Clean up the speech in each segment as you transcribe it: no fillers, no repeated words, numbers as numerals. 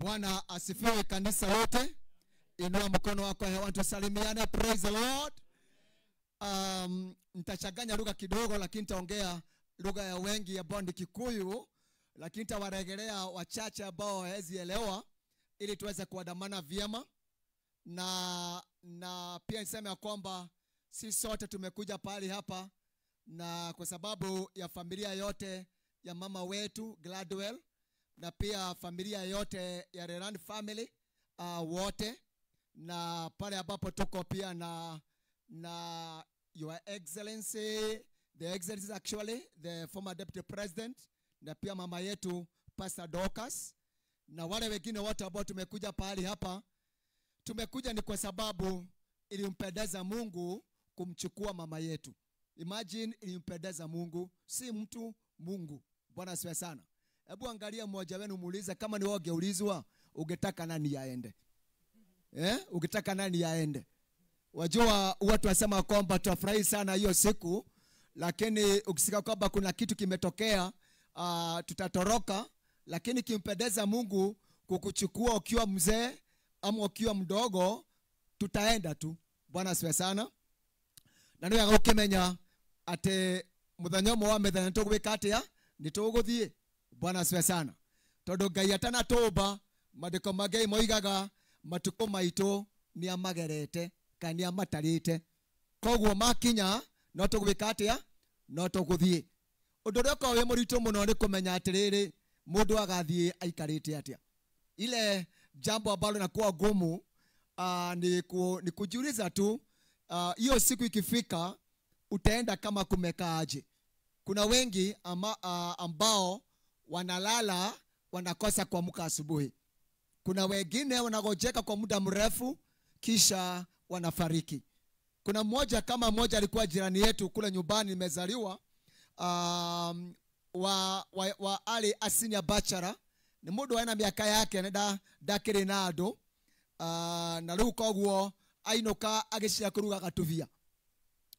Bwana asifiwe kanisa lote. Inua mkono wako hewani tusalimiane. Praise the Lord. Nitachanganya lugha kidogo, lakini nitaongea lugha ya wengi ambao ni Kikuyu, lakini nitawarejelea wachache ambao hawawezi elewa ili tuweze kuandamana vyema. Na pia niseme ya kwamba sisi sote tumekuja pahali hapa na kwa sababu ya familia yote ya mama wetu Gladwell, na pia familia yote ya Reland family wote, na pale ambapo tuko pia na Your Excellency, the Excellency actually, the former Deputy President, na pia mama yetu Pastor Dorcas, na wale wengine wote ambao tumekuja pahali hapa. Tumekuja ni kwa sababu ilimpendeza Mungu kumchukua mama yetu. Imagine, ilimpendeza Mungu, si mtu, Mungu. Bwana asifiwe sana. Hebu angalia mmoja wenu muulize, kama ni wewe ungeulizwa, ungetaka nani aende? Ungetaka nani aende? Wajua watu wasema kwamba tutafurahi sana hiyo siku, lakini ukisikia kwamba kuna kitu kimetokea, tutatoroka. Lakini kimpendeza Mungu kukuchukua ukiwa mzee ama ukiwa mdogo, tutaenda tu. Bwana asifiwe sana. Na nĩ wega gũkĩmenya atĩ mũthenya ũmwe wa mĩthenya nĩtũgwĩka atĩa? Nĩtũgũthiĩ. Bwana asifiwe sana. Tondũ Ngai atanatũmba, maandĩko ma Ngai moigaga matukũ maitũ nĩamagerete kana nĩamatarĩte. Koguo makinya no tũgwĩka atĩa? No tũgũthiĩ. Ũndũ ũrĩa ũkoragwo wĩ mũritũ mũno nĩ kũmenya atĩrĩrĩ, mũndũ agathiĩ aikarĩte atĩa. Ile jambo ambalo linakuwa gumu ni kujiuliza tu, hiyo siku ikifika utaenda kama kumekaaje. Kuna wengi ambao wanalala wanakosa kuamka asubuhi. Kuna wengine wanagojeka kwa muda mrefu kisha wanafariki. Kuna mmoja kama mmoja alikuwa jirani yetu kule nyumbani nimezaliwa, wa ali asinia bachara ni mundu ena miaka yake nda ndakiri na andu, na riu koguo ainuka agiciria kuruga gatuvia,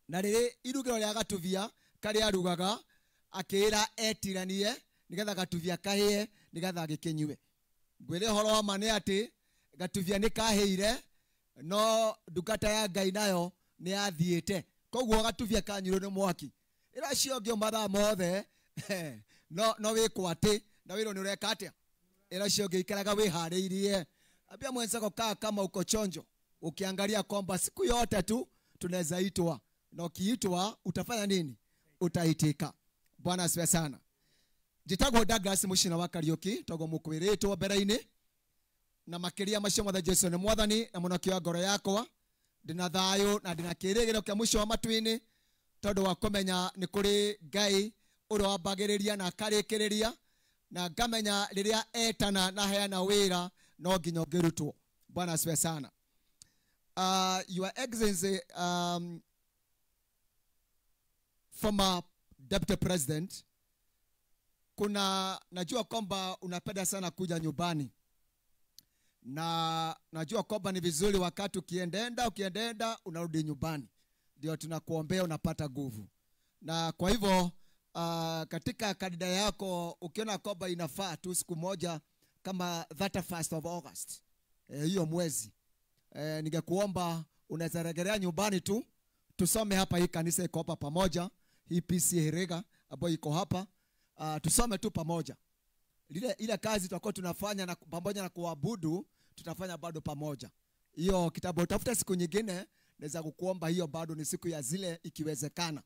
na riri irugiro ria gatuvia karia arugaga akira etiranie nigetha gatuvia kahie nigetha agikinyue. Ngwire horo wa ma ni ati gatuvia ni kahĩire, no ndungata ya Ngai nayo ni yathiĩte, koguo gatuvia kanyuirwo nĩ mwaki. Ĩra cio ũngĩ mathaa mothe no wĩkwo atĩ na wĩrwo nĩ ũreka atĩa. Ĩra cio ũngĩ ikaraga wĩharĩirie. Ambia mwenzako kaa kama uko chonjo, ukiangalia kwamba siku yote tu tunaweza itwa, na ukiitwa utafanya nini? Utaitika. Bwana asifiwe sana. Njĩtagwo Douglas Mucina wa Kariuki, togo mũkwĩrĩtwo mbere-inĩ, na makĩria macio mothe Jesu nĩ mwathani na mũnoki wa ngoro yakwa. Ndĩna thayũ na ndĩna kĩĩrĩgĩrĩro kĩa mũico wa matu-inĩ, tondũ wa kũmenya nĩ kũrĩ Ngai ũrĩa wambagĩrĩria na akarĩkĩrĩria, na ngamenya rĩrĩa etana na heana wĩra no nginya ũngĩrutwo. Bwana asifiwe sana. Your Excellency, former Deputy President, kuna najua kwamba unapenda sana kuja nyumbani, na najua kwamba ni vizuri wakati ukiendenda unarudi nyumbani, ndio tunakuombea unapata nguvu. Na kwa hivyo katika kalenda yako ukiona kwamba inafaa tu siku moja kama 31st of August, hiyo mwezi, ningekuomba unaweza rejelea nyumbani tu tusome hapa. Hii kanisa iko hapa pamoja, hii PC Herega ambayo iko hapa, tusome tu pamoja. Ile kazi tutakuwa tunafanya na pamoja na kuabudu tutafanya bado pamoja. Hiyo kitabu utafuta siku nyingine, naweza kukuomba hiyo bado ni siku ya zile ikiwezekana.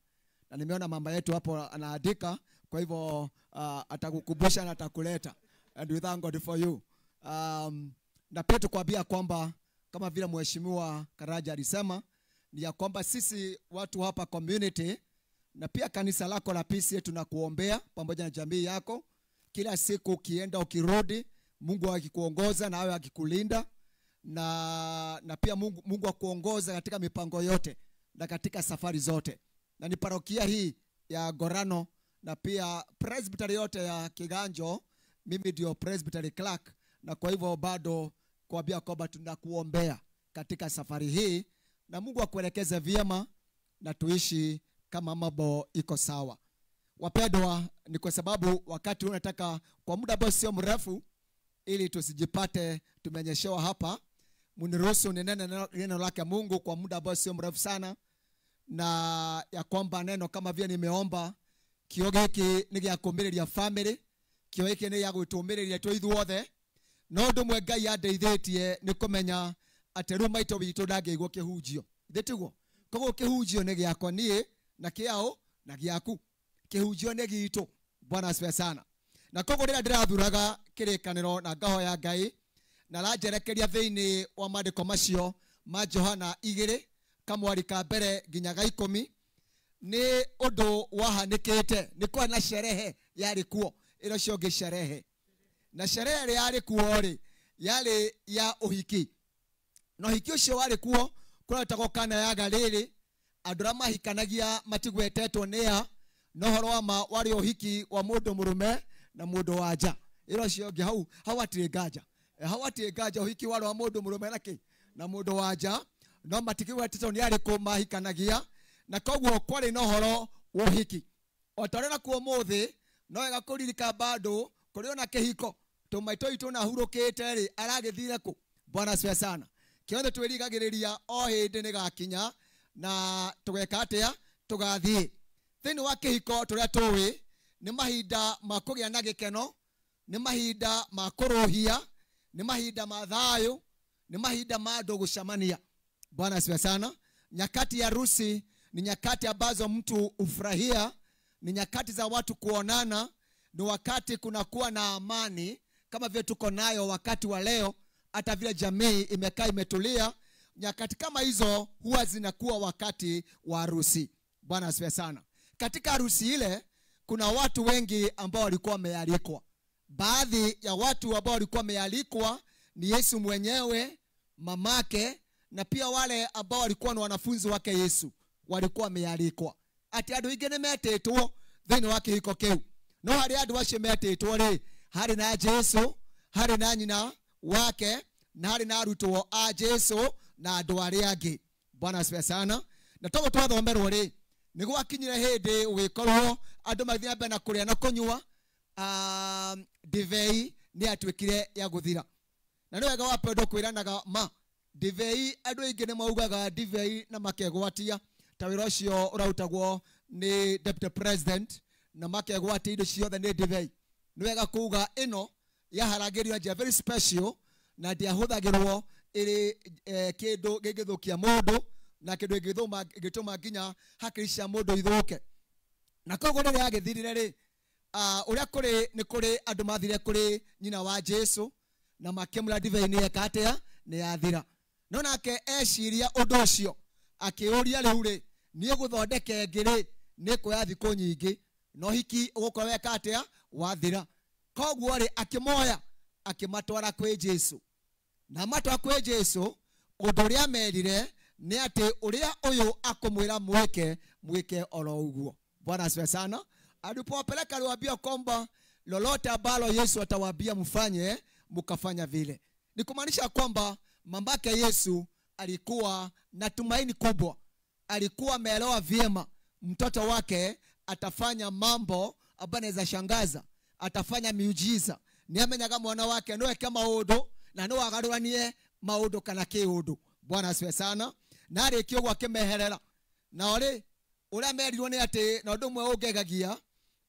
Na nimeona mama yetu hapo anaandika, kwa hivyo atakukumbusha na atakuleta. And we thank God for you. Na pia tukwambia kwamba kama vile Mheshimiwa Karaja alisema ni ya kwamba sisi watu hapa community na pia kanisa lako la PCEA tunakuombea pamoja na jamii yako. Kila siku ukienda ukirudi, Mungu akikuongoza na awe akikulinda, na pia Mungu akuongoza katika mipango yote na katika safari zote. Na ni parokia hii ya Gorano na pia presbytery yote ya Kiganjo, mimi ndio presbytery clerk, na kwa hivyo bado kuambia kwamba tunakuombea katika safari hii, na Mungu akuelekeze vyema na tuishi kama mambo iko sawa. Wapendwa, ni kwa sababu wakati unataka kwa muda ambao sio mrefu ili tusijipate tumenyeshewa hapa. Mniruhusu ninene neno lake Mungu kwa muda ambao sio mrefu sana, na ya kwamba neno kama vile nimeomba kio giki ni gĩa kũmĩrĩria family, kio giki ni gĩa gwĩtũmĩrĩria twĩ ithuothe. No ũndũ ũmwe Ngai andeithĩtie nĩ kũmenya atĩ rĩu maitũ witũ ndangĩigua kĩhunjio. Ithĩ tiguo? Koguo kĩhunjio nĩ gĩakwa niĩ na kĩao na gĩaku. Kĩhunjio nĩ gitũ. Bwana asifiwe sana. Na koguo rĩrĩa ndĩrathuraga kĩrĩkanĩro na ngahoya Ngai na ranjerekeria thĩinĩ wa maandĩko macio ma Johana 2 kamwari ka mbere nginya ga 10, nĩ ũndũ wahanĩkĩte. Nĩ kwarĩ na sherehe yarĩ kuo, ĩno cio ngĩ sherehe, na sherehe ĩrĩa yarĩ kuo rĩ yarĩ ya ũhiki. Na ũhiki ũcio warĩ kuo kũretagwo Kana ya Galili. Andũ arĩa mahikanagia matigwetetwo nĩ a, no ũhoro wa ma warĩ ũhiki wa mũndũ mũrũme na mũndũ wa nja. Ĩno cio ngĩ hau, hau hatirĩ nganja. Hau hatirĩ nganja, ũhiki warĩ wa mũndũ mũrũme na kĩ? Na mũndũ wa nja, no matigwetetwo nĩ arĩkũ mahikanagia. Na koguo kwarĩ na ũhoro wa ũhiki. O ta ũrĩa nakuo ũmũthĩ, no wega kũririka bado kũrĩ ona kĩhiko. Tũmaitũ itũ na hurũkĩte rĩ, aragĩthire kũ? Bwana asifiwe sana. Kĩothe twĩrigagĩrĩria o hĩndĩ nĩ gakinya, na tũgeka atĩa? Tũgathiĩ. Thĩinĩ wa kĩhiko tũrĩa tũĩ, nĩ mahinda ma kũgĩa na gĩkeno, nĩ mahinda ma kũrũhia, nĩ mahinda ma thayũ, nĩ mahinda ma andũ gũcemania. Bwana asifiwe sana. Nyakati ya harusi ni nyakati ambazo mtu hufurahia, ni nyakati za watu kuonana, ni wakati kunakuwa na amani kama vile tuko nayo wakati wa leo. Hata vile jamii imekaa imetulia, nyakati kama hizo huwa zinakuwa wakati wa harusi. Bwana asifiwe sana. Katika harusi ile kuna watu wengi ambao walikuwa wamealikwa. Baadhi ya watu ambao walikuwa wamealikwa ni Yesu mwenyewe, mamake, na pia wale ambao walikuwa ni wanafunzi wake Yesu walikuwa wamealikwa. Ati andũ aingĩ nĩmetĩtwo thĩinĩ wa kĩhiko kĩu. No harĩ andũ acio metĩtwo rĩ, harĩ na Jesu, harĩ na nyina wake, na harĩ na arutwo a Jesu na andũ arĩa angĩ. Bwana asifiwe sana. Na toguo twathomerwo rĩ, nĩ gwakinyire hĩndĩ gũgĩkorwo andũ magĩthiĩ na mbere na kũrĩa na kũnyua, ndibei nĩ yatuĩkire ya gũthira. Na nĩ wega wapendwo kwĩranaga ma ndibei, andũ aingĩ nĩ maugaga ndibei na makegwatia ta wĩra ũcio ũrarutagwo nĩ deputy president, na makegwatia indo ciothe nĩ ndibei. Nĩ wega kuuga ĩno yaharagĩrio njĩra very special, na ndĩahũthagĩrwo ĩrĩ kĩndũ gĩngĩthũkia mũndũ na kĩndũ gĩngĩtũma nginya hakiri cia mũndũ ithũke. Na koguo rĩrĩa yagĩthirire rĩ, ũrĩa kũrĩ nĩ kũrĩ andũ mathire kũrĩ nyina wa Jesu na makĩmwĩra ndibei nĩ yeka atĩa, nĩ yathira. No nake eciria ũndũ ũcio akĩũria rĩu rĩ, niĩ gũthondeka ĩngĩ rĩ, nĩ kuoya thikũ nyingĩ, no hiki ũgũkorwo weka atĩa, wathira. Koguo rĩ, akĩmoya akĩmatwara kwĩ Jesu. Na matwara kwĩ Jesu, ũndũ ũrĩa amerire nĩ atĩ ũrĩa ũyũ akũmwĩra mwĩke, mwĩke oro ũguo. Bwana asifiwe sana. Alipowapeleka aliwaambia kwamba lolote ambalo Yesu atawaambia mfanye, mkafanya vile. Ni kumaanisha kwamba mamake Yesu alikuwa na tumaini kubwa. Alikuwa ameelewa vyema mtoto wake atafanya mambo ambayo anaweza shangaza, atafanya miujiza. Ni amenyaga mwana wake no eke maundu na no agaruranie maundu kana kiundu. Bwana asifiwe sana. Na arĩkia ũguo akĩmeherera. Na rĩ, ũrĩa merirwo nĩ atĩ, na ũndũ ũmwe ũngegagia,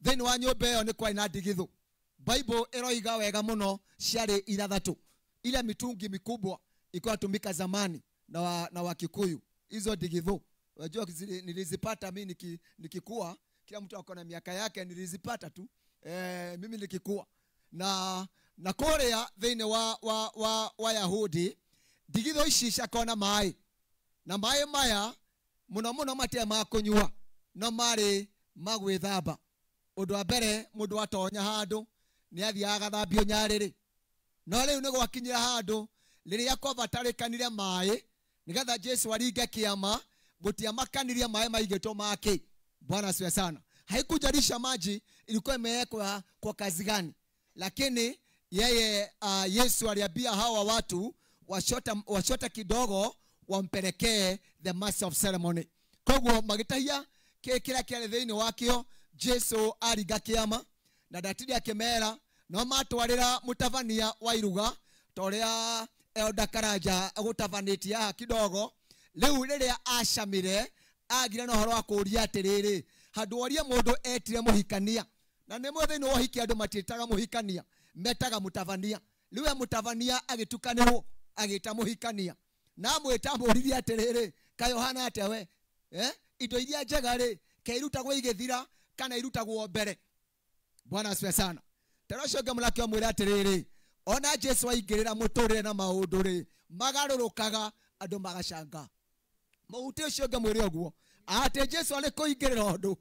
thĩinĩ wa nyũmba ĩyo nĩ kwarĩ na ndigithũ. Bible ĩroiga wega mũno ciarĩ ithathatũ. Ile mitungi mikubwa ilikuwa inatumika zamani na Wakikuyu. Hizo ndigithũ. Unajua nilizipata mimi nikikua, kila mtu ako na miaka yake, nilizipata tu. Mimi nikikua. Na kũrĩa thĩinĩ wa Yahudi, ndigithũ ici ciakoragwo na maĩ. Na maĩ maya mũno mũno matirĩ ma kũnyua, no marĩ ma gwĩthamba. Ũndũ wa mbere, mũndũ atonya handũ nĩ athiaga agathambio nyarĩrĩ. No rĩu nĩ gwakinyire handũ rĩrĩa kwabatarĩkanire maĩ nĩgetha Jesu aringe kĩama, gũtiamakanirie maĩ maigĩtwo make. Bwana asifiwe sana. Haikujalisha maji ilikuwa imewekwa kwa kazi gani, lakini yeye Yesu aliambia hawa watu washota kidogo wampelekee the master of ceremony. Koguo magĩtahia kĩrĩa kĩarĩ thĩinĩ wakĩo. Jesu aringa kĩama na ndatinde akĩmera, No matwarĩra mũtabania wa iruga ta ũrĩa Elder Karanja agũtabanĩtie haha kidogo. Rĩu rĩrĩa acamire agire na ũhoro wa kũũria atĩrĩrĩ, handũ orie mũndũ etire mũhikania, na nĩ mwe thĩinĩ wa ũhiki andũ matiĩtaga mũhikania, metaga mũtabania. Rĩu we mũtabania agĩtukanĩrwo agĩta mũhikania, na amwĩta amũririe atĩrĩrĩ, kaĩ ũhana atĩa we? Indo iria njega rĩ, ke irutagwo igĩthira kana irutagwo mbere? Bwana asifiwe sana. Tena ũcio ũngĩ mũnake amwĩra atĩrĩrĩ, ona Jesu aingĩrĩra mũtũrĩre na maũndũ rĩ, magarũrũkaga andũ magacanga. Mũhutĩ ũcio ũngĩ mwĩre ũguo atĩ Jesu arĩ kũingĩrĩra ũndũ,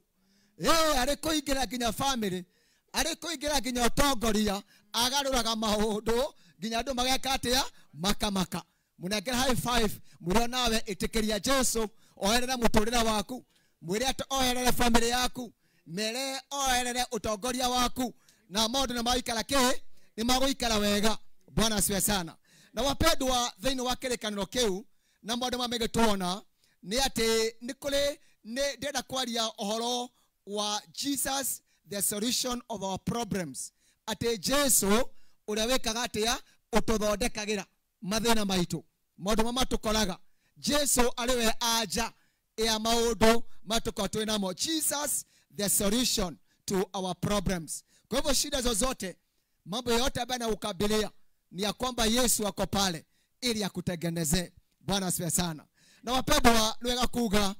arĩ kũingĩra nginya family, arĩ kũingĩra nginya ũtongoria, agarũraga maũndũ nginya andũ mageka atĩa? Makamaka. Mũnengere high five, mwĩre nawe ĩtĩkĩria Jesu oherere mũtũrĩre waku, mwĩre atĩ oherere family yaku, mere oherere ũtongoria waku, na maũndũ nĩ magũikara kĩ? Nĩ magũikara wega. Bwana asifiwe sana. Na wapendwa, thĩinĩ wa kĩrĩkanĩro kĩu na maũndũ marĩa mĩngĩ nĩ atĩ nĩ kũrĩ nĩ ndĩrenda kwaria ũhoro wa Jesus the solution of our problems, atĩ Jesu ũrĩa wĩkaga atĩa? Ũtũthondekagĩra mathĩna maitũ, maũndũ marĩa matũkoraga. Jesu arĩ we anja ya maũndũ matũkoragwo twĩ namo. Jesus the solution to our problems. Kwa hivyo shida zozote, mambo yote ambayo yanakukabilia, ni ya kwamba Yesu ako pale ili akutengenezee. Bwana asifiwe sana. Na wapendwa, nĩ wega kuga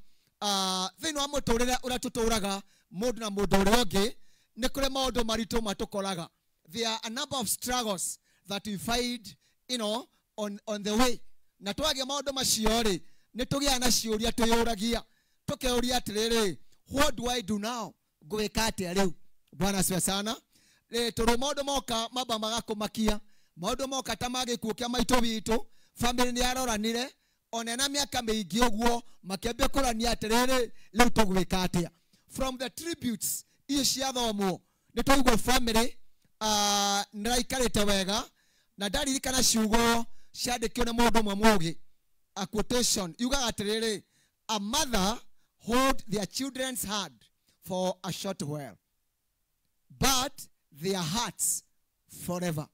thĩinĩ wa mũtũrĩre ũrĩa tũtũraga mũndũ na mũndũ ũrĩa ũngĩ, nĩ kũrĩ maũndũ maritũ matũkoraga. There are a number of struggles that we find, you know, on the way. Na twagĩa maũndũ macio rĩ, nĩ tũgĩaga na ciũria twĩyũragia, tũkeyũria atĩrĩrĩ, what do I do now? Ngwĩka atĩa rĩu? Bwana asifiwe sana. Tondũ maũndũ moka mamba magakũmakia, maũndũ moka ta ma gĩkuũ kĩa maitũ witũ, family nĩ yaroranire ona na mĩaka mĩingĩ ũguo, makĩambia kũrania atĩrĩrĩ, rĩu tũgwĩka atĩa? From the tributes icio ciathomwo, nĩ twaigua family nĩraikarĩte wega, na ndaririkana ciugo ciandĩkio nĩ mũndũ ũmwe mũũgĩ, a quotation yugaga atĩrĩrĩ, a mother hold their children's hand for a short while, but their hearts forever.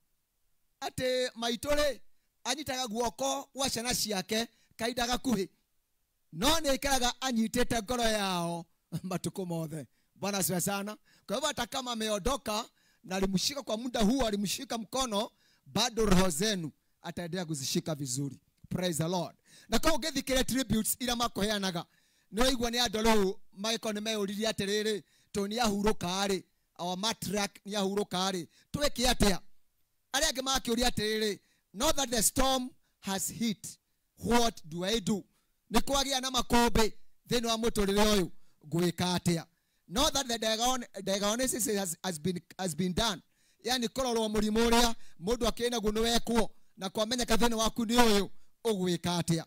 Atĩ maitũ rĩ, anyitaga guoko gwa ciana ciake kahinda gakuhĩ, no nĩ aikaraga anyitĩte ngoro yao matukũ mothe. Bwana asifiwe sana. Kwa hivyo hata kama ameondoka na alimshika kwa muda huu, alimshika mkono, bado roho zenu ataendelea kuzishika vizuri. Praise the Lord. Na kwa ũngĩthikĩrĩria tributes iria makũheanaga, nĩ waigua nĩ andũ rĩu magĩkorwo nĩ meyũririe atĩrĩrĩ, tondũ nĩ ahurũka rĩ, our matriarch nĩ ahurũka rĩ, twĩke atĩa? Arĩa angĩ makĩũria atĩrĩrĩ, now that the storm has hit, what do I do? Nĩ kwagĩa na makũmbĩ thĩinĩ wa mũtũrĩre ũyũ, ngwĩka atĩa? Now that the diagnosis has been done, yani kũrorwo mũrimũ ũrĩa mũndũ akĩrĩ naguo nĩ wekwo, na kwamenyeka thĩinĩ waku nĩ ũyũ, ũgwĩka atĩa?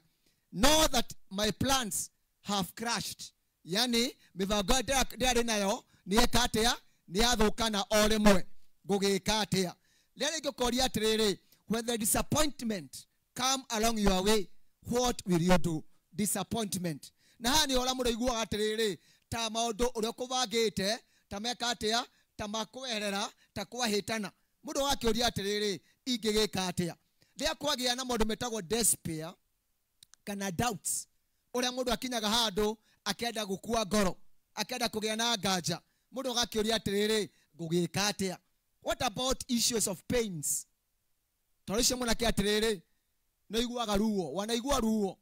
Now that my plans have crashed, yani mĩbango ndĩrarĩ nayo nĩ yeka atĩa? Nĩ yathũkana o rĩmwe, ngũgĩka atĩa? Rĩrĩa rĩngĩ ũkoria atĩrĩrĩ, when the disappointment come along your way, what will you do? Disappointment. Na haha nĩ ũrĩa mũraiguaga atĩrĩrĩ, ta maũndũ ũrĩa ũkũbangĩte, ta meka atĩa, ta makweherera, ta kwahĩtana. Mũndũ agakĩũria atĩrĩrĩ, ingĩgĩka atĩa? Rĩrĩa kwagĩa na maũndũ metagwo despair kana doubts, ũrĩa mũndũ akinyaga handũ akenda gũkua ngoro, akenda kũgĩa na nganja, mũndũ agakĩũria atĩrĩrĩ, ngũgĩka atĩa? What about issues of pains? Tondũ ũcio mwanake atĩrĩrĩ, nĩ ũiguaga ruo, wanaigua ruo,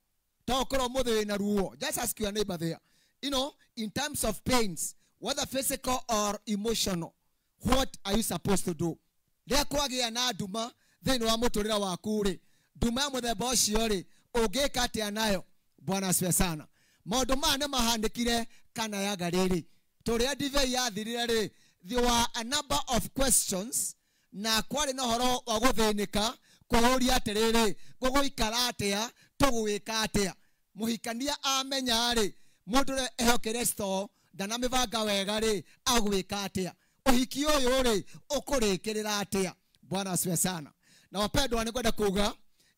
ta ũkorwo ũmũthĩ wĩna ruo. Just ask your neighbor there. You know, in terms of pains, whether physical or emotional, what are you supposed to do? Rĩrĩa kwagĩa na nduma thĩinĩ wa mũtũrĩre waku rĩ, nduma ya mũthemba ũcio rĩ, ũngĩka atĩa nayo? Bwana asifiwe sana. Maũndũ maya nĩ mahanĩkire Kana ya Galili. Tũrĩa ndibei yathirire rĩ, there were a number of questions, na kwarĩ na ũhoro wa gũthĩnĩka, kũũria atĩrĩrĩ, gũgũikara atĩa, tũgwĩka atĩa? Mũhikania amenya rĩ, mũndũ ũrĩa ehokere store ndanamĩbanga wega rĩ, agwĩka atĩa? Ũhiki ũyũ rĩ, ũkũrĩkĩrĩra atĩa? Bwana asifiwe sana. Na wapendwa, nĩngwenda kuga,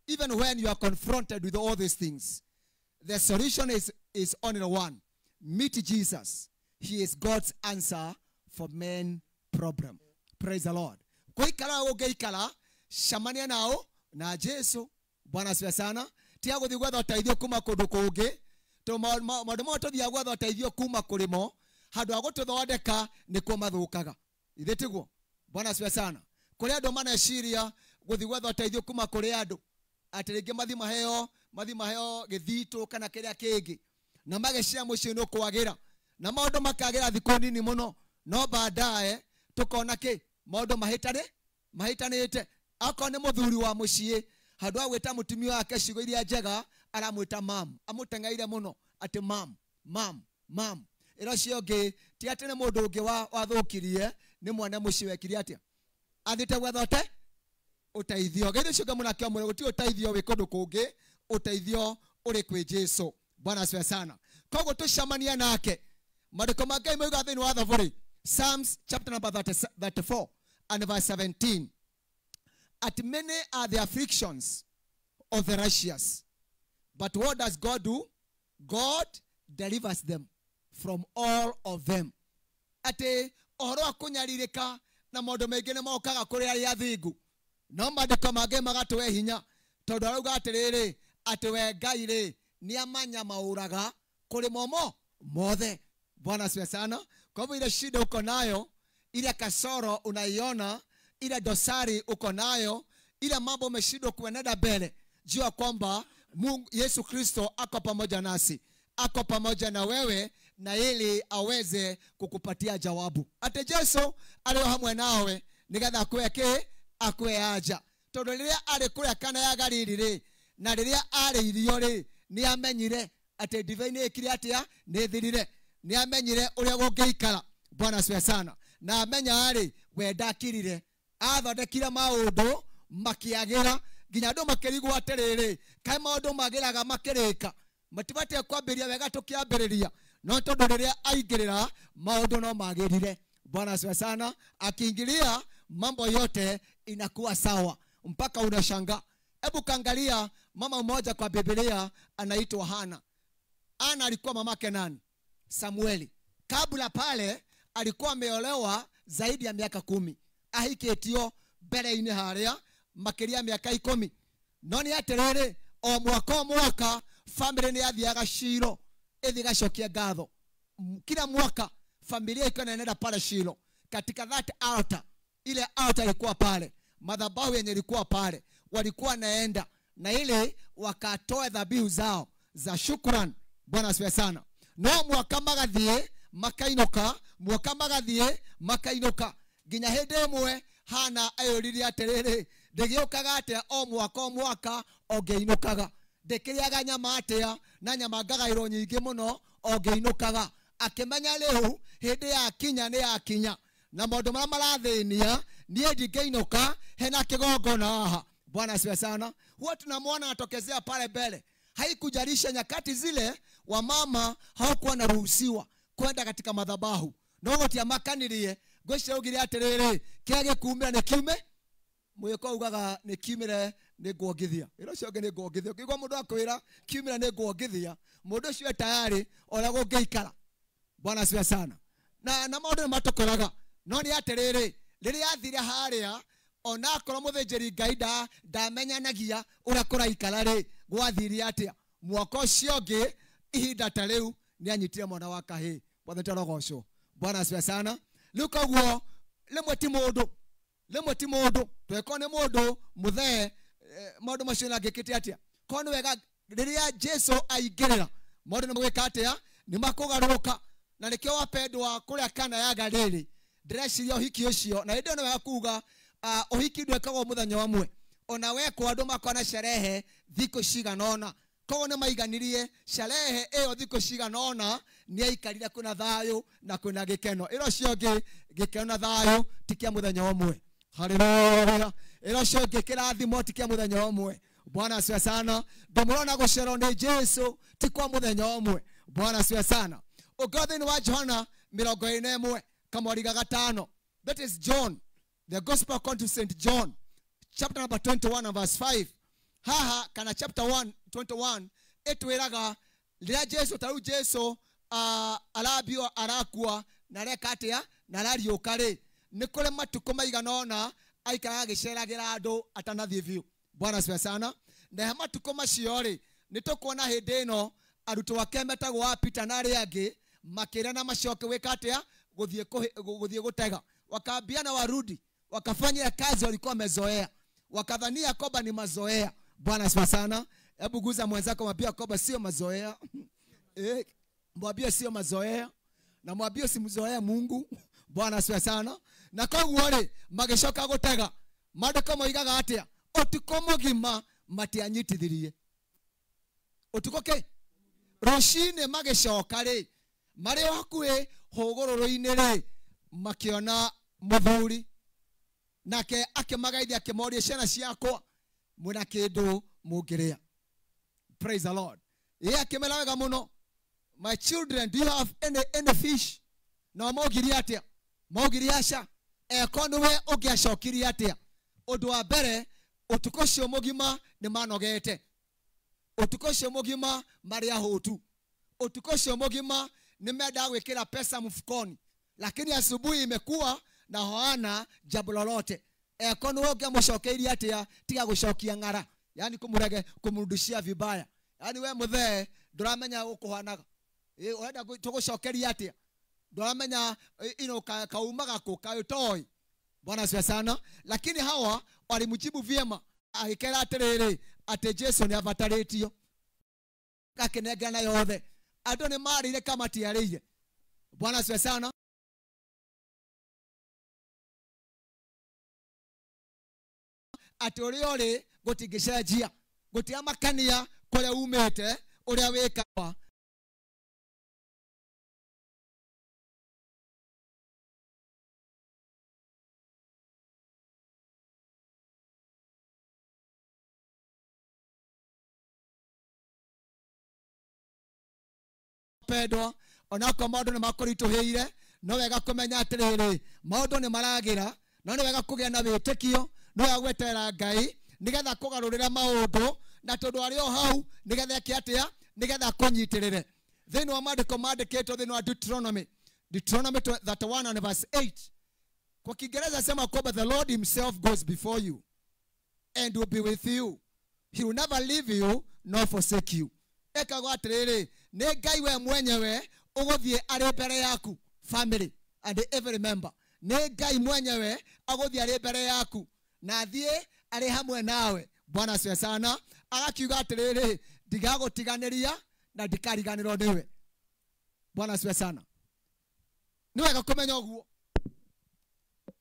even when you are confronted with all these things, the solution is only one. Meet Jesus. He is God's answer for men problem. Praise the Lord. Kuikara ũngĩikara cemania nao na Jesu. Bwana asifiwe sana. Tiga gũthiĩ gwetha ũteithio kuma kũndũ kũngĩ, tondũ maũndũ mothe tũthiaga gwetha ũteithio kuma kũrĩmo, handũ ha gũtũthondeka nĩkuo mathũkaga. Ithe tiguo? Bwana asifiwe sana. Kũrĩ andũ maneciria gũthiĩ gwetha ũteithio kuma kũrĩ andũ atĩ rĩngĩ mathiĩ maheo gĩthitũ kana kĩrĩa kĩngĩ, na mageciria mũciĩ nĩ ũkwagĩra na maũndũ makagĩra thikũ nini mũno, no baadaye tũkona kĩ maũndũ mahĩtanĩte. Akorwo nĩ mũthuri wa mũciĩ, handũ ha gwĩta mũtumia wake ciugo iria njega, aramwĩta mam, amũteng'eire mũno atĩ mam, mam, mam. Ĩra ũcio ũngĩ ti atĩ nĩ mũndũ ũngĩ wathũkirie, nĩ mwana mũciĩ wekire atĩa, athiĩte gwetha ũteithio. Ngai ũcio ũngĩ mũnake ũmwe, gũtirĩ ũteithio wĩ kũndũ kũngĩ, ũteithio ũrĩ kwĩ Jesu. Bwana asifiwe sana. Koguo tũcemanie nake. Maandĩko ma Ngai moigaga thĩinĩ wa Thaburi, Psalms chapter number 34 and verse 17, at many are the afflictions of the righteous, but what does God do? God delivers them from all of them. Atĩ ũhoro wa kũnyarirĩka na maũndũ maingĩ nĩ mokaga kũrĩ arĩa athingu, no maandĩko ma Ngai magatũhe hinya, tondũ arauga atĩrĩrĩ, atĩ we Ngai rĩ nĩ amanyamaũraga kũrĩ momo mothe. Bwana asifiwe sana. Kwa hivyo ile shida uko nayo, ile kasoro unaiona, ile dosari uko nayo, ile mambo umeshindwa kuenenda mbele, jua kwamba Mungu Yesu Kristo ako pamoja nasi, ako pamoja na wewe, na ili aweze kukupatia jawabu. Ate Jesu arĩ o hamwe nawe nigetha akue kĩ, akue aja. Tondũ rĩrĩa arĩ kũrĩa Kana ya Galili rĩ, na rĩrĩa arĩ irio rĩ, nĩ amenyire atĩ ndibei nĩ ĩkire atĩa, nĩ ĩthirire. Nĩ amenyire ũrĩa gũngĩikara. Bwana asifiwe sana. Na amenya rĩ, we ndakirire, athondekire maũndũ makĩagĩra nginya andũ makĩrigwo atĩrĩrĩ, kaĩ maũndũ magĩraga makĩrĩka, matibatiĩ kwambĩrĩria wega tũkĩambĩrĩria, no tondũ rĩrĩa aingĩrĩra maũndũ no magĩrire. Bwana asifiwe sana. Akiingilia mambo yote inakuwa sawa mpaka unashangaa. Hebu kaangalia mama mmoja kwa Biblia anaitwa Hana. Hana alikuwa mamake nani? Samueli. Kabla pale alikuwa ameolewa zaidi ya miaka 10, ahikĩtio mbere-inĩ harĩa makĩria mĩaka 10. No nĩ atĩrĩrĩ, o mwaka o mwaka family nĩ yathiaga Shilo ĩthiĩ ĩgacokia ngatho. Kila mwaka familia iko inaenda pale Shilo, katika that altar, ile altar ilikuwa pale, madhabahu yenye ilikuwa pale, walikuwa naenda na ile wakatoa dhabihu zao za shukrani. Bwana asifiwe sana. No mwaka magathiĩ makainũka, mwaka magathiĩ makainũka, nginya hĩndĩ ĩmwe Hana ayũririe atĩrĩrĩ, ndĩgĩũkaga atĩa o mwaka o mwaka o ngĩinũkaga, ndĩkĩrĩaga nyama atĩa na nyama ngagaĩrwo nyingĩ mũno o ngĩinũkaga. Akĩmenya rĩu hĩndĩ yakinya nĩ yakinya, na maũndũ marĩa marathĩnia niĩ ndingĩinũka, hena kĩgongona haha. Bwana asifiwe sana. Huwa tunamwona atokezea pale mbele. Haikujalisha nyakati zile wamama hawakuwa wanaruhusiwa kwenda katika madhabahu, no gũtiamakanirie. Ngwĩciria augire atĩrĩrĩ, kĩrĩa gĩkumĩra nĩ kiume, mwĩko ugaga nĩ kiumĩre nĩ nguongithia. Ĩra ũcio ũngĩ nĩ nguongithia. Ũkĩigua mũndũ akwĩra kiumĩra nĩ nguongithia, mũndũ ũcio e tayari ona gũngĩikara. Bwana asifiwe sana. Na maũndũ nĩ matũkoraga. No nĩ atĩrĩrĩ, rĩrĩa athire harĩa, onakorwo mũthĩnjĩri Ngai ndamenyanagia ũrĩa kũraikara rĩ, gwathire atĩa? Mwaka ũcio ũngĩ ihinda ta rĩu nĩ anyitire mwana wa kahĩĩ. Mwathani tarogocwo. Bwana asifiwe sana. Rĩu koguo rĩmwe ti mũndũ, rĩmwe ti mũndũ, twekwo nĩ mũndũ mũthee, maũndũ macio nangĩkĩte atĩa? Korwo nĩ wega rĩrĩa Jesu aingĩrĩra maũndũ nĩ magwĩka atĩa? Nĩ makũgarũrũka. Na nĩkĩo wapendwa kũrĩa Kana ya Galili, ndĩreciria ũhiki ũcio, na hĩndĩ ĩyo nĩ wega kuga, ũhiki ndwekagwo mũthenya ũmwe, ona wekwo andũ makorwo na sherehe thikũ cigana ũna. Koguo nĩ maiganirie sherehe ĩyo thikũ cigana ũna, nĩ aikarire kwĩna thayũ na kwĩna gĩkeno. Ĩra ũcio ũngĩ gĩkeno na thayũ ti kĩa mũthenya ũmwe. Haleluya. Ĩra ũcio ũngĩ kĩrathimo ti kĩa mũthenya ũmwe. Bwana asifiwe sana. Ndũmũrona gũcerwo nĩ Jesu ti kwa mũthenya ũmwe. Bwana asifiwe sana. Ũngĩrora thĩinĩ wa Johana 21 kamwariga 5, that is John, the gospel according to St. John, chapter number 21 and verse 5. Haha kana chapter 1 21 ĩtwĩraga rĩrĩa Jesu, ta rĩu Jesu, arambio arakua na areka atĩa na arariũka rĩ, nĩ kũrĩ matukũ maigana ũna Aikaraga agĩceragĩra andũ atanathiĩ biũ. Bwana asifiwe sana. Na matukũ macio rĩ, nĩ tũkuona hĩndĩ ĩno arutwo ake metagwo wa Peter na arĩa angĩ makĩrana macoke gwĩka atĩa? Gũthiĩ gũtega. Wakaambiana warudi, wakafanya kazi walikuwa wamezoea, wakadhania kwamba ni mazoea. Bwana asifiwe sana. Hebu guza mwenzako, mwambie kwamba sio mazoea. Mwambie sio mazoea, na mwambie usimzoee Mungu. Bwana asifiwe sana. Na koguo rĩ, magĩcoka gũtega. Maandĩko moigaga atĩa? Ũtukũ mũgima matianyitithirie. Ũtukũ kĩ? Rũcinĩ magĩcoka rĩ, marĩ o hakuhĩ hũgũrũrũ-inĩ rĩ, makĩona mũthuri. Nake akĩmagaithia akĩmoria, ciana ciakwa, mwĩna kĩndũ mũngĩrĩa? Praise the Lord. Yeye akĩmera wega mũno, my children, do you have any fish? Na maugirie atĩa? Maugirie aca. Eko nĩwe ũngĩacokirie atĩa? Ũndũ wa mbere, ũtukũ ũcio mũgima nĩ manogete. Ũtukũ ũcio mũgima marĩ ahũtu. Ũtukũ ũcio mũgima nĩ mendaga gwĩkĩra pesa mfukoni, lakini asubuhi imekuwa na hawana jambo lolote. Eko nĩwe ũngĩamũcokeirie atĩa? Tiga gũcokia ng'ara, yani kũmũrege, kũmũrudishia vibaya. Yani we mũthee ndũramenya gũkũhanaga. Ũrenda tũgũcokeria atĩa? Ndũramenya ino kaumaga kũ, kaũtoĩ. Bwana asifiwe sana. Lakini hawa walimjibu vyema, agĩkera atĩrĩrĩ, atĩ Jesu nĩ abatarĩtio, akĩnengana yothe. Andũ nĩ marĩire kama matiarĩire. Bwana asifiwe sana. Atĩ ũrĩa ũrĩ gũtingĩcenjia, gũtiamakania kũrĩa umĩte, ũrĩa wĩkaga. Pendwa, onako maũndũ nĩ makũritũhĩire, no wega kũmenya atĩrĩrĩ, maũndũ nĩ maragĩra, no nĩ wega kũgĩa na wĩtĩkio, no wega gweterera Ngai nĩgetha kũgarũrĩra maũndũ, na tondũ arĩ o hau nĩgetha eke atĩa? Nĩgetha akũnyitĩrĩre. Thĩinĩ wa maandĩko mandĩkĩtwo thĩinĩ wa Deuteronomy, Deuteronomy 31 and verse 8. Kwa Kiingereza sema kwamba the Lord himself goes before you and will be with you. He will never leave you nor forsake you. Ekago atĩrĩrĩ, nĩ Ngai we mwenyewe ũgũthiĩ arĩ mbere yaku, family and every member. Nĩ Ngai mwenyewe agũthiĩ arĩ mbere yaku na athiĩ arĩ hamwe nawe. Bwana asifiwe sana. Agakiuga atĩrĩrĩ, ndigagũtiganĩria na ndikariganĩrwo nĩwe. Bwana asifiwe sana. Nĩ wega kũmenya ũguo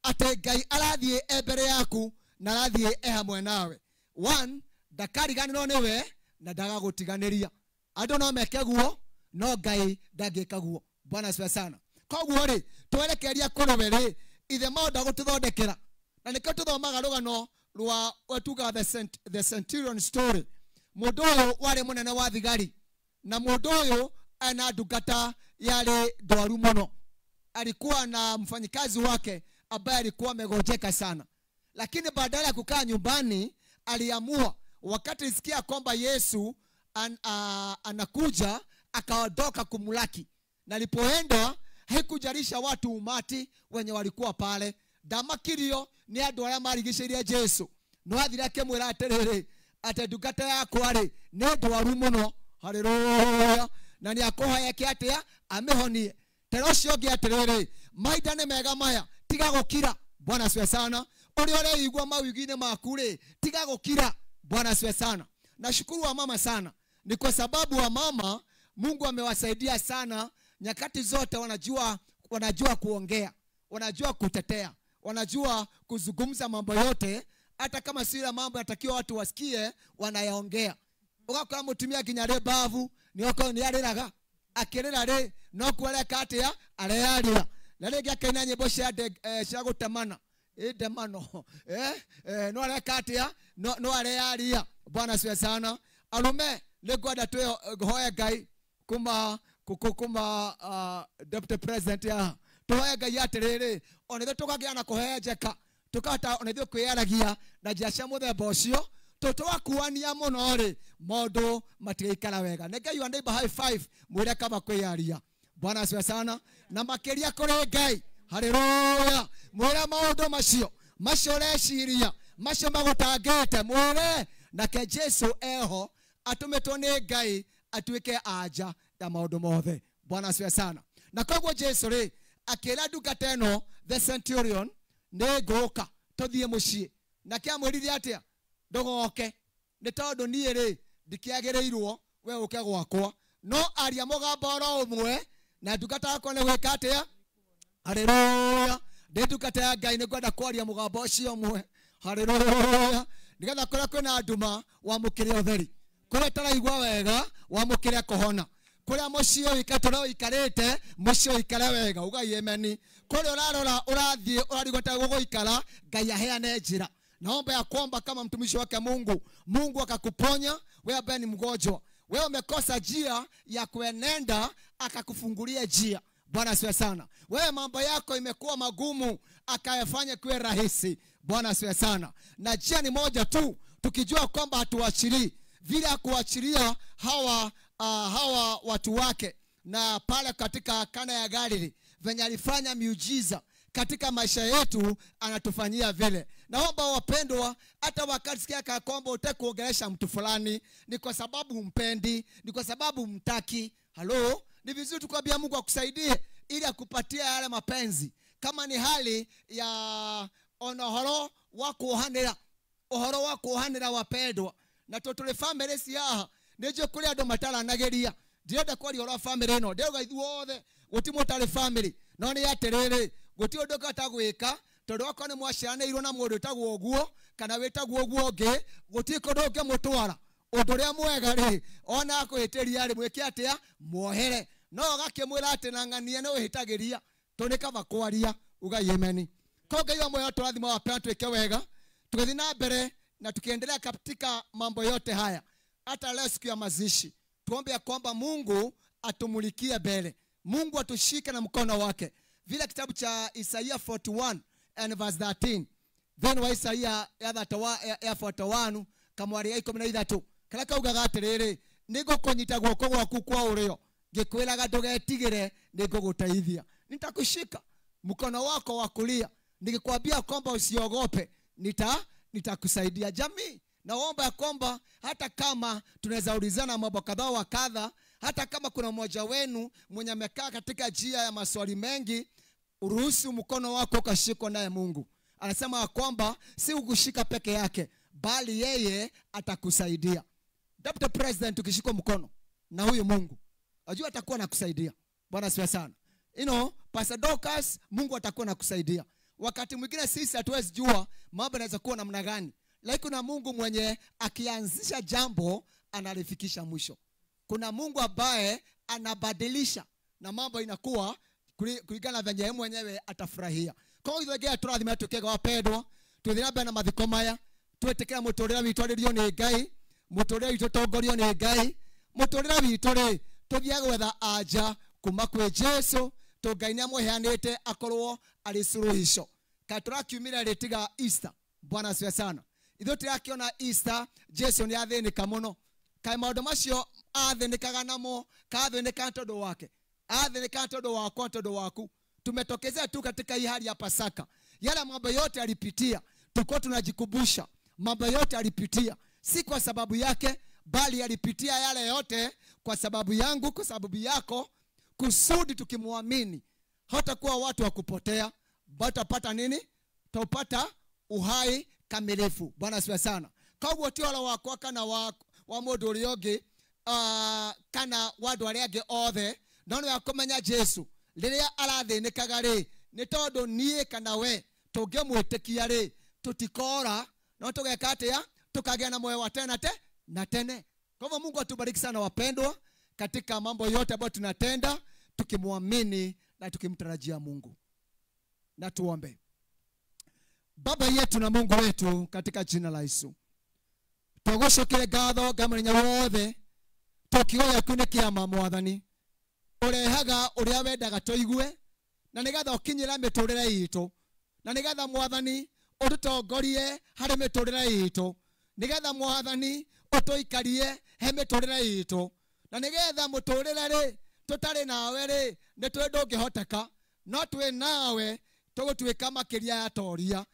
atĩ Ngai arathiĩ e mbere yaku na arathiĩ e hamwe nawe. One, ndakariganĩrwo nĩwe na ndagagũtiganĩria. Andũ no meke guo, no Ngai ndangĩka guo. Bwana asifiwe sana. Koguo rĩ, twerekeria kũrĩ rĩ, ithe maũndũ agũtũthondekera. Na nĩkĩo tũthomaga rũgano rwa tuga the centurion story. Mũndũ ũyũ warĩ mũnene wa thigari, na mũndũ ũyũ ana ndungata yarĩ ndwaru mũno. Alikuwa na mfanyikazi wake ambaye alikuwa amegonjeka sana, lakini badala ya kukaa nyumbani aliamua, wakati alisikia kwamba Yesu anakuja, akaondoka kumlaki. Na alipoenda haikujarisha watu umati wenye walikuwa pale. Ndamakirio nĩ andũ arĩa marigicĩirie Jesu. No athire akĩmwĩra atĩrĩrĩ, atĩ ndungata yakwa rĩ nĩ ndwaru mũno, haleluya, na nĩ akũhoya eke atĩa? Amĩhonie. Tera ũcio ũngĩ atĩrĩrĩ, mahinda nĩ mega maya, tiga gũkira. Bwana asifiwe sana. Ũrĩa ũreigua mawigi-inĩ maku rĩ, tiga gũkira. Bwana asifiwe sana. Nashukuru wamama sana, ni kwa sababu wamama Mungu amewasaidia sana. Nyakati zote wanajua kuongea, wanajua kutetea, wanajua kuzungumza mambo yote, hata kama si ile mambo yatakiwa watu wasikie, wanayaongea. Ugakora mutumia nginya rĩ bavu, nĩ nĩ arĩraga, akĩrĩra rĩ no kuareka atĩa? Arearia. Na rĩngĩ akaina nyĩmbo cia gũtemana, ndemano, no areka atĩa? No arearia. Bwana asifiwe sana. Arume, nĩngwenda twĩhoe Ngai kuma deputy president ya tũhoe Ngai atĩrĩrĩ, ona ithuĩ tũkagĩa na kũhenjeka, tũkahota ona ithuĩ kwĩyaragia na njĩra cia mũthemba ũcio, tũtwakuania mũno rĩ, maũndũ matigaikara wega. Nĩ Ngai wa neighbor high five, mwĩre kaba kwĩyaria. Bwana asifiwe sana. Na makĩria kũrĩ Ngai, haleluya, mwĩre maũndũ macio Macio ũreciria, macio magũtangĩte, mwĩre nake Jesu eho atũmĩtwo nĩ Ngai atuĩke anja ya maũndũ mothe. Bwana asifiwe sana. Na koguo Jesu rĩ akĩra ndungata ĩno the centurion, nĩ ngũka tũthiĩ mũciĩ. Nake amwĩrire atĩa? Ndũgoke, nĩ tondũ niĩ rĩ ndikĩagĩrĩirwo we ũke gwakwa, no aria mũgambo oro ũmwe na ndungata yakwa nĩ gwĩka atĩa? Haleluya. Ndĩ ndungata ya Ngai, nĩ ngwenda kwaria mũgambo ũcio ũmwe. Haleluya. Nĩgetha kũrĩa kwĩna nduma wamũkĩre ũtheri, kũrĩa ũtaraigua wega wamũkĩre kũhona, kũrĩa mũciĩ ũikarĩte ũrĩa ũikarĩte mũciĩ ũikare wega, ugai ameni. Kũrĩa ũrarora ũrathiĩ ũrarigwo ta gũgũikara, Ngai aheane njĩra. Naomba ya kwamba kama mtumishi wake Mungu, Mungu akakuponya wewe ambaye ni mgonjwa, wewe umekosa njia ya kuenenda, akakufungulia njia. Bwana asifiwe sana. Wewe mambo yako imekuwa magumu, akayafanya kuwe rahisi. Bwana asifiwe sana. Na njia ni moja tu, tukijua kwamba hatuachilii vile akuachilia hawa watu wake. Na pale katika Kana ya Galili venye alifanya miujiza katika maisha yetu, anatufanyia vile. Naomba wapendwa, hata wakati sikia kwamba utaki kuongelesha mtu fulani, ni kwa sababu humpendi, ni kwa sababu humtaki. Halo, ni vizuri tukwambia Mungu akusaidie ili akupatie yale mapenzi. Kama ni hali ya onohoro wa kuohanira, uhoro wa kuohanira wapendwa, na totule family siaha nejo kuri andu mataranageria. Ndirenda kwaria ũhoro wa family ĩno, ndĩrauga ithuothe gũtirĩ mũtarĩ family, no nĩ atĩrĩrĩ, gũtirĩ ũndũ ũngĩhota gwĩka tondũ okorwo nĩ mwaciaranĩirwo na mũndũ wĩtagwo ũguo kana wĩtagwo ũguo ũngĩ, gũtirĩ kũndũ ũngĩmũtwara. Ũndũ ũrĩa mwega rĩ, ona akũhĩtĩria rĩ, mwĩke atĩa? Muohere. No ũgakĩmwĩra atĩ na ng'ania nĩ ũhĩtagĩria, tondũ nĩ kaba kwaria. Ugai ameni. Kwa Ngai wa moyo tũrathima wapendwa, twĩke wega tũgĩthiĩ na mbere na tukiendelea katika mambo yote haya. Hata leo siku ya mazishi, tuombe ya kwamba Mungu atumulikie mbele, Mungu atushike na mkono wake. Vile kitabu cha Isaiah 41 and verse 13. Then wa Isaiah ya 41 kamwari ya 13. Kala kaugaga atĩrĩrĩ, nĩngũkũnyita guoko gwaku kwa ũrĩo, ngĩkwĩraga ndũgetigĩre, nĩngũgũteithia. Nitakushika mkono wako wa kulia, nikikwambia kwamba usiogope, nitakusaidia. Jamii, naomba ya kwamba hata kama tunaweza ulizana mambo kadhaa wa kadha, hata kama kuna mmoja wenu mwenye amekaa katika njia ya maswali mengi, uruhusu mkono wako ukashikwa naye Mungu. Anasema kwamba si ukushika peke yake, bali yeye atakusaidia. Deputy President, ukishikwa mkono na huyu Mungu, najua atakuwa anakusaidia. Bwana asifiwe sana. Pastor Dorcas, Mungu atakuwa anakusaidia. Wakati mwingine sisi hatuwezi jua mambo yanaweza kuwa namna gani, lakini kuna Mungu mwenye akianzisha jambo analifikisha mwisho. Kuna Mungu ambaye anabadilisha na mambo inakuwa kulingana venye yeye mwenyewe atafurahia. Kwa hiyo ithuĩ tũrathime tuĩke wapendwa, twĩthiĩ na mbere na mathiko maya, twĩtĩkĩra mũtũrĩre witũ arĩrio nĩ Ngai, mũtũrĩre witũ ũtongorio nĩ Ngai, mũtũrĩre witũ rĩ tũthiage gwetha anja kuma kwĩ Jesu, to Ngai nĩamũheanĩte akorwo arĩ suluhisho. Ka tũrakiumĩra rĩ tiga Easter. Bwana asifiwe sana. Ithuĩ tũrakĩona Easter, Jesu nĩathĩnĩka mũno. Kaĩ maũndũ macio athĩnĩkaga namo, kathĩnĩka tondũ wake, athĩnĩka tondũ wakwa, tondũ waku. Tumetokezea tu katika hii hali ya Pasaka. Yale mambo yote alipitia, tulikuwa tunajikumbusha mambo yote alipitia, si kwa sababu yake, bali alipitia yale yote kwa sababu yangu, kwa sababu yako, kusudi tukimwamini hatakuwa watu wa kupotea, bali tutapata nini? Tutapata uhai kamilifu. Bwana asifiwe sana. Koguo ti ũhoro wakwa kana wa mũndũ ũrĩa ũngĩ, kana wa andũ arĩa angĩ othe, no nĩ wa kũmenya Jesu rĩrĩa arathĩnĩkaga rĩ, nĩ tondũ niĩ kana we tũngĩmwĩtĩkia rĩ, tũtikora, no tũgeka atĩa? Tukagĩa na moyo wa tene na tene. Kwa hivyo Mungu atubariki sana wapendwa, katika mambo yote ambayo tunatenda, tukimwamini na tukimtarajia Mungu. Na tuombe. Baba yetu na Mungu wetu, katika jina la Yesu, tũgũcokere ngatho Ngai mũnene wothe, tũkiuga gĩaku nĩ kĩama Mwathani, ũrehaga ũrĩa wendaga tũigue, na nĩgetha ũkinyĩre mĩtũrĩre itũ, na nĩgetha Mwathani ũtũtongorie harĩ mĩtũrĩre itũ, nĩgetha Mwathani ũtũikarie he mĩtũrĩre itũ, na nĩgetha mũtũrĩre rĩ tũtarĩ nawe rĩ nĩ twĩ ndũngĩhoteka, no twĩ nawe tũgũtuĩka makĩria ya toria.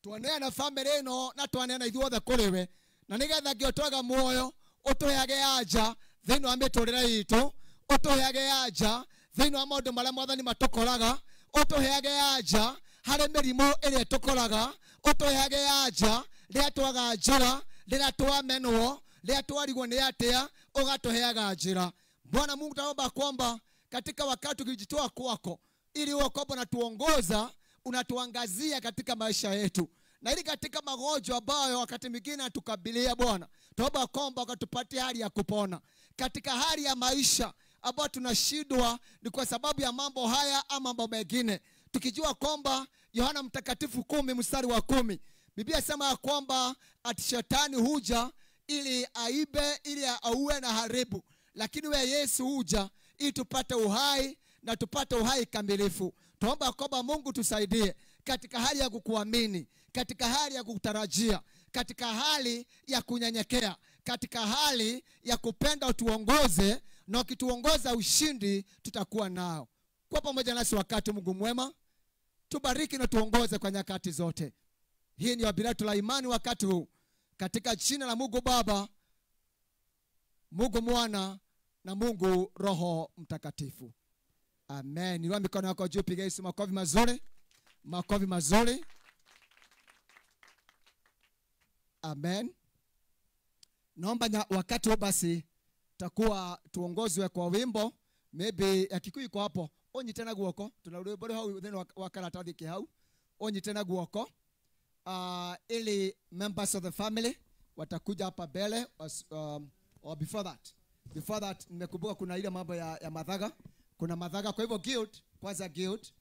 Twaneana family ĩno na twaneana ithuothe kũrĩ we, na nĩgetha ngĩotwaga muoyo ũtũheage anja thĩinĩ wa mĩtũrĩre itũ, ũtũheage anja thĩinĩ wa maũndũ marĩa Mwathani matũkoraga, ũtũheage anja harĩ mĩrimũ ĩrĩa tũkoraga, ũtũheage anja rĩrĩa twaga njĩra, rĩrĩa twamenwo, rĩrĩa twarigwo nĩ atĩa, ũgatũheaga njĩra. Bwana Mungu, tunaomba kwamba katika wakati ukijitoa kwako, ili uwe kwamba unatuongoza, unatuangazia katika maisha yetu, na ili katika magonjwa ambayo wakati mwingine atukabilia Bwana, tuomba kwamba ukatupatie hali ya kupona katika hali ya maisha ambayo tunashindwa ni kwa sababu ya mambo haya ama mambo mengine, tukijua kwamba Yohana Mtakatifu 10 mstari wa 10 Biblia sema ya kwamba ati shetani huja ili aibe, ili auwe na haribu, lakini we Yesu huja ili tupate uhai na tupate uhai kamilifu. Tuomba kwamba Mungu tusaidie katika hali ya kukuamini, katika hali ya kukutarajia, katika hali ya kunyenyekea, katika hali ya kupenda utuongoze, na ukituongoza ushindi tutakuwa nao. Kwa pamoja nasi wakati Mungu mwema, tubariki na tuongoze kwa nyakati zote. Hii ni ombi letu la imani wakati huu, katika jina la Mungu Baba, Mungu Mwana na Mungu Roho Mtakatifu. Amen. Inua mikono yako juu, piga Yesu makofi mazuri. Makofi mazuri. Amen. Naomba wakati huu basi takuwa tuongozwe kwa wimbo, maybe ya Kikuyu iko hapo. Onyi tena guoko, tuna rwimbo hau thĩinĩ wa karatathi ke hau. Onyi tena guoko. Ili members of the family watakuja hapa mbele, or before that. Before that nimekumbuka kuna ile mambo ya madhaga. Kuna madhaga, kwa hivyo guild, kwanza guild.